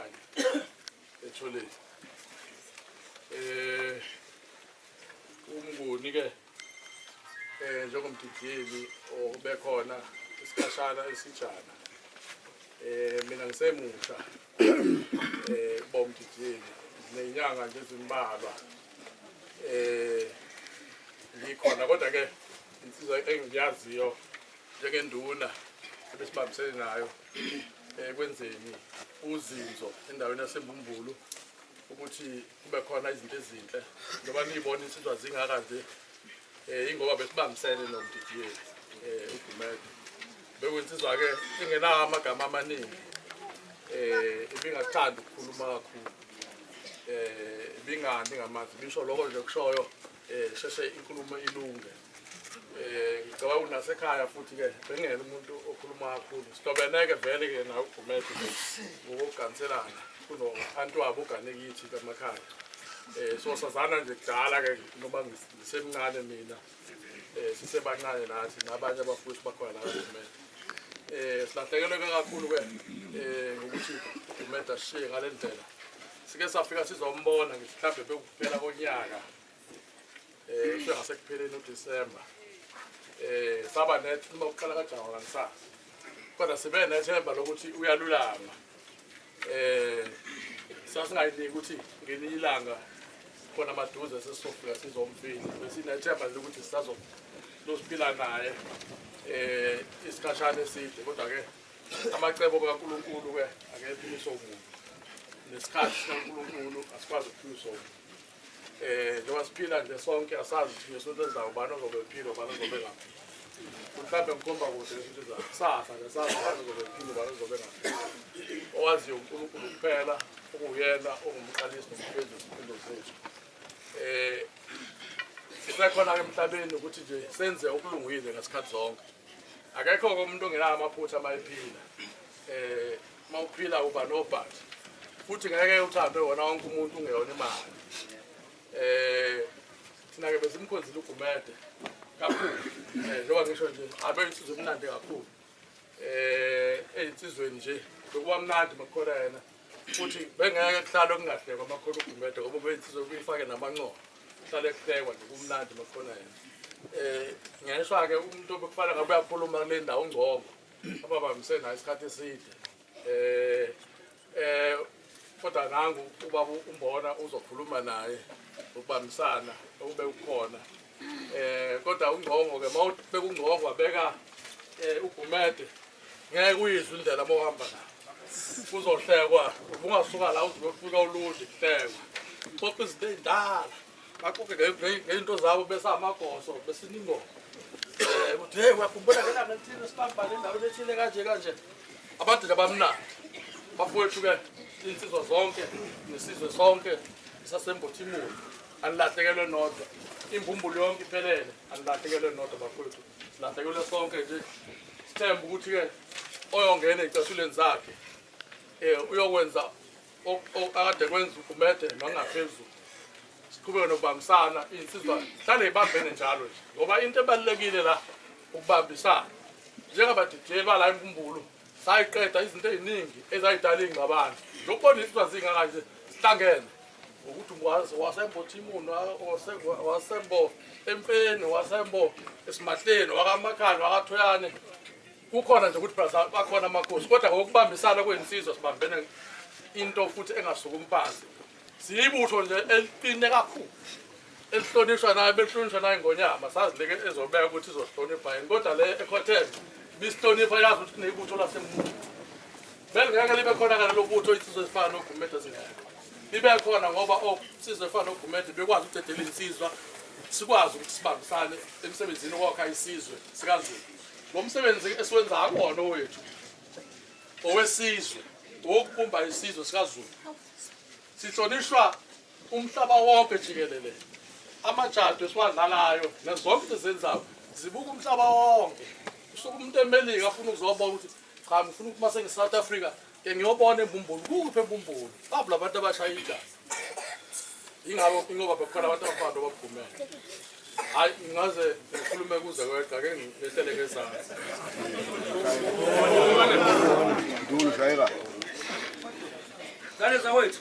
Makhanya etholeni. Umnguni ke njengomdidiyeli obekhona isikhashana esijana. Mina ngisemusha bomdidiyeli nenyanga nje ezimbalwa ngikhona, kodwa ke insizwa engiyaziyo njengenduna ebesibambisene nayo ekwenzeni uzinzo endaweni yaseMbumbulu ukuthi kube khona izinto ezinhle. Njengoba niyibona insizwa zingaka nje ingoba besibambisene nomdidiyeli uGumede. Bekuyinsizwa ke engenawo amagama amaningi, ibingathandi ukukhuluma kakhulu, ibingandi ngamazwi, bisho lokho nje kushoyo sheshe inkulumo ilunge. Ngicabanga ukuthi nasekhaya futhi ke bengena umuntu okhuluma kakhulu. Sihlobeneke vele ke nawe uGumede ngokuganiselana kuno-anti wabo ogane kithi emakhaya. So sazana nje kudala ke noma ngisemncane mina, sisebancane nathi nabanye abafowethu bakhona la kaGumede. Silahlekelwe kakhulu ke ngokuthi uGumede ashiye ngale ndlela. Sike safika sizombona ngithi mhlambe bekuphela konyaka, ngasekupheleni uDisemba. Saba nethi uma kuqala kaJanuwari angisazi, kodwa sibe nethemba lokuthi uyalulama. Sasingayiniki ukuthi ngelinye ilanga khona maduze sesizofika sizomfihla, besinethemba lokuthi sisazophila naye isikhashana eside, kodwa ke amacebo kaNkulunkulu ke akephiliswa umuntu, nesikhathi sikaNkulunkulu asikwazi ukuphiliswa umuntu. Njengoba siphila nje sonke asazi ukuthi ngesonto elizayo ubani ozobe ephila, ubani ozobe engaphili. Mhlawumbe ngikhomba kude ngesonto elizayo kusasa nje asazi ubani ozobe ephila, ubani ozobe engaphili. Owaziyo uNkulunkulu kuphela, okuyena ongumqalisi nomfezi wezimpilo zethu. Sisekhona-ke emhlabeni ukuthi nje senze okulungile ngesikhathi zonke. Akekho-ke umuntu ongenawo amaphutha uma ephila. Uma uphila uba nobhathi, futhi ngeke uthandwe wona wonke umuntu ungeyona imali. Thina-ke besimkhonzile uGumede kakhulu, njengoba ngisho nje abe insizwa emnandi kakhulu. Ey'nsizweni nje bekuba mnandi makukhona yena, futhi bengeke kuhlale okungahlekwa makukhona uGumede, ngoba beyinsizwa kuyifake namancomo, kuhlale kuhlekwa nje kumnandi makukhona yena. Ngeshwa-ke umuntu obekufanele ngabe uyakhuluma kule ndawo uNgcongo, ababambisene naye isikhathi eside. Kodwa nangu ubaba uMbona uzokhuluma naye ukubambisana okube kukhona. Kodwa uNgcongo ke mawubeka uNgcongo wabeka uGumede, ngeke uyizwe indlela mawuhamba naye, kuzohlekwa. Ubungasuka la uze uyofika uLundi kuhlekwa, xoxa izinto ey'ndala, baxoxe ngey'nto zabo besamagoso besina ingoma. Uthi hey, uyakhumbula ngelanga elithile sibambane endaweni ethile kanje kanje. Abantu nje abamnandi bafowethu ke, insizwa zonke nesizwe sonke saseMbothimula, anilahlekelwe nodwa. Imbumbulu yonke iphelele, anilahlekelwe nodwa bafowethu, silahlekelwe sonke nje. Sithemba ukuthi ke oyongena ey'cathulweni zakhe uyokwenza akade kwenza uGumede nokungaphezulu. Siqhubeke nokubambisana, iy'nsizwa zihlale y'bambene njalo nje, ngoba into ebalulekile la ukubambisana. Njengabadidiyeli bala eMbumbulu sayiqeda izinto ey'ningi ezayidala iy'ngxabano. Nokubona insizwa zingaka nje zihlangene ukuthi waseMbothimuni, wasembo Empeni, wasembo Esimahleni, wakaMakhanya, wakaThoyane, kukhona nje ukuthi phela bakhona amakhosi, kodwa ngokubambisana kweyinsizwa sibambene into futhi engasukumi phansi. Siyibutho nje eliqine kakhulu, elihlonishwa nayo, belihlonishwa nayo iNgonyama. Sazi leke ezobeka ukuthi izohlonipha yini, kodwa le ekhotheme bisihlonipha, yazi ukuthi kunebutho laseMbumbulu. Belingeke libe khona kanalo butho insizwa ezifana noGumede zingekho. Libe khona ngoba insizwa efana noGumede bekwazi ukudedela insizwa, sikwazi ukuthi sibambisane emsebenzini wokwakha isizwe sikaZulu. Lo msebenzi esiwenza akuwona owethu, owesizwe, owokubumba isizwe sikaZulu. Sihlonishwa umhlaba wonke jikelele. Amajadu esiwadlalayo nezonke izinto ezenzayo zibuka umhlaba wonke. Usuke umuntu eMelika afuna ukuzobona ukuthi cha, ngifuna ukuthi mase ngi-South Africa ke ngiyobona eMbumbulu, kukuphi eMbumbulu, babo labantu abashaya ijazi. Ingabo ingoba bekhona abantu abafana nobabugumele. Hayi, ngingaze ngikhulume kuze kweqa ke ngehlele ngezansi. Nduna ushayeka. Ngane zakwethu.